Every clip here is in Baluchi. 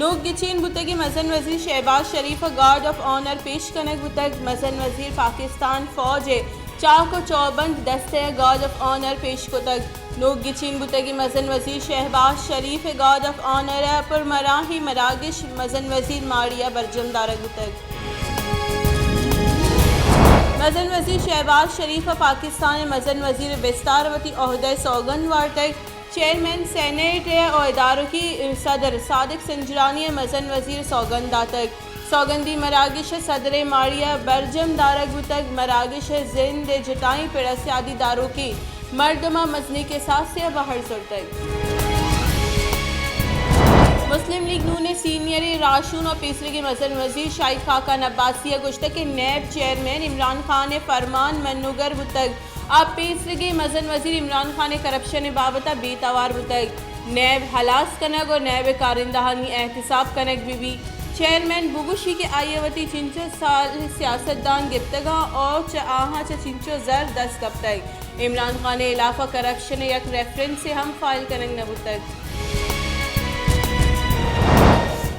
نوک گچین بوتگیں مزن وزیر شہباز شریف ء گارڈ آف آنر پیش کنگ بوتگ۔ مزن وزیر پاکستان فوج ء چاک و چوبند دستہ ء گارڈ آف آنر پیش کتگ۔ نوک گچین بوتگیں مزن وزیر شہباز شریف ء گارڈ آف آنر ء پر مراہیں مراگش مزن وزیر ماڑی ء برجم دارگ بوتگ۔ مزن وزیر شہباز شریف ء پاکستان ء مزن وزیر ء بستار وتی عہدہ ء سوگند وارتگ۔ چیئرمین سینیٹ ء ادارکی صدر صادق سنجرانی ء مزن وزیر سوگند داتگ۔ سوگندی مراگش ء صدر ء ماڑی ء برجم دارگ بوتگ۔ مراگش ء زند ء جتائیں پڑ ء سیادی داروکیں مردماں مزنیں کساسے ء بہر زرتگ۔ مسلم لیگ نون ء سینئریں راہشون و پیسریگیں مزن وزیر شاہد خاقان عباسی ء گوشتگ کہ نیب چیئرمین عمران خان ء فرمان منوگر بوتگ۔ آ پیسریگیں مزن وزیر عمران خان ء کرپشن ء بابت ء بے توار بوتگ۔ نیب ہلاس کنگ و نیب ء کارندہانی احتساب کنگ بہ بیت۔ چیئرمین بگوشی کہ آئی ء وتی چنچو سال سیاست دان گپتگاں و چہ آہاں چہ چنچو زر دست کپتگ۔ عمران خان ء ہلاف ء کرپشن ء یک ریفرنسے ہم فائل کنگ نہ بوتگ۔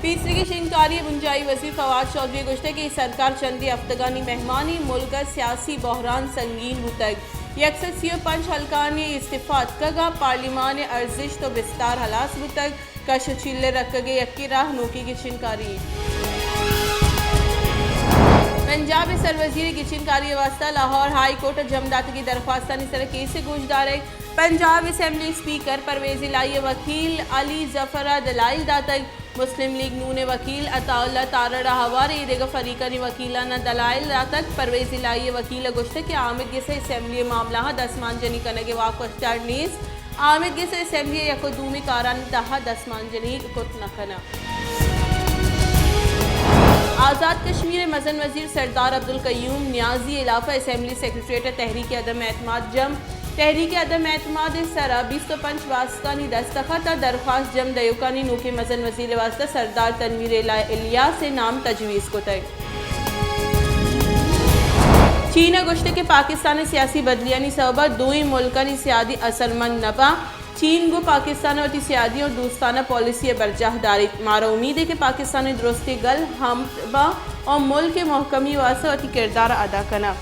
پیسریگیں شنگکاری ء بنجاہی وزیر فواد چوہدری ء گوشتگ کہ اے سرکار چندے ہفتگانی مہمانی، ملک ء سیاسی بحران سنگین بوتگ۔ یک سد سی و پنچ ہلکانی استعفی اتکگ ء پارلیمان ء ارزشت و بستار ہلاس بوتگ۔ کش و چیل ء رکگ ء یکیں راہ نوکیں گچین کاری۔ پنجاب ء سروزیر ء گچین کاری ء واستہ لاہور ہائی کورٹ ء جم داتگیں درخواستانی سر ء کیس ء گوشدارگ۔ پنجاب اسمبلی اسپیکر پرویز الہی ء وکیل علی ظفر ء دلائل داتگ۔ مسلم لیگ نون ء وکیل عطا اللہ تارڑ ء ہوار ء ایدگہ فریقانی وکیلان ء دلائل داتگ۔ پرویز الہی ء وکیل ء گوشتگ کہ آمید گس ء اسمبلی ء معاملہاں دستمان جنی کنگ ء واک و اختیار نیست۔ آمید گس ء اسمبلی ء یک و دومی کارانی تہا دستمان جنی کت نہ کناں۔ آزاد کشمیر ء مزن وزیر سردار عبدالقیوم نیازی ء ہلاف ء اسمبلی سیکرٹریٹ ء تحریک عدم اعتماد جم۔ تحریک عدم اعتماد ء سرا بیست و پنچ باسکانی دستخط ء درخواست جم دئیوکانی نوکیں مزن وزیر ء واستہ سردار تنویر الا-، الیاس ء نام تجویز کتگ۔ چین ء گوشتگ کہ پاکستان ء سیاسی بدلیانی سوب ء دوئیں ملکانی سیادی اثرمند نہ باں۔ چین گوں پاکستان ء وتی سیادی ء دوستانہ پالیسی ء برجاہ داریت۔ مارا امید انت کہ پاکستان ء درستیں گل ہم باں ء ملک ء مہکمی ء واستہ وتی کردار ء ادا کناں۔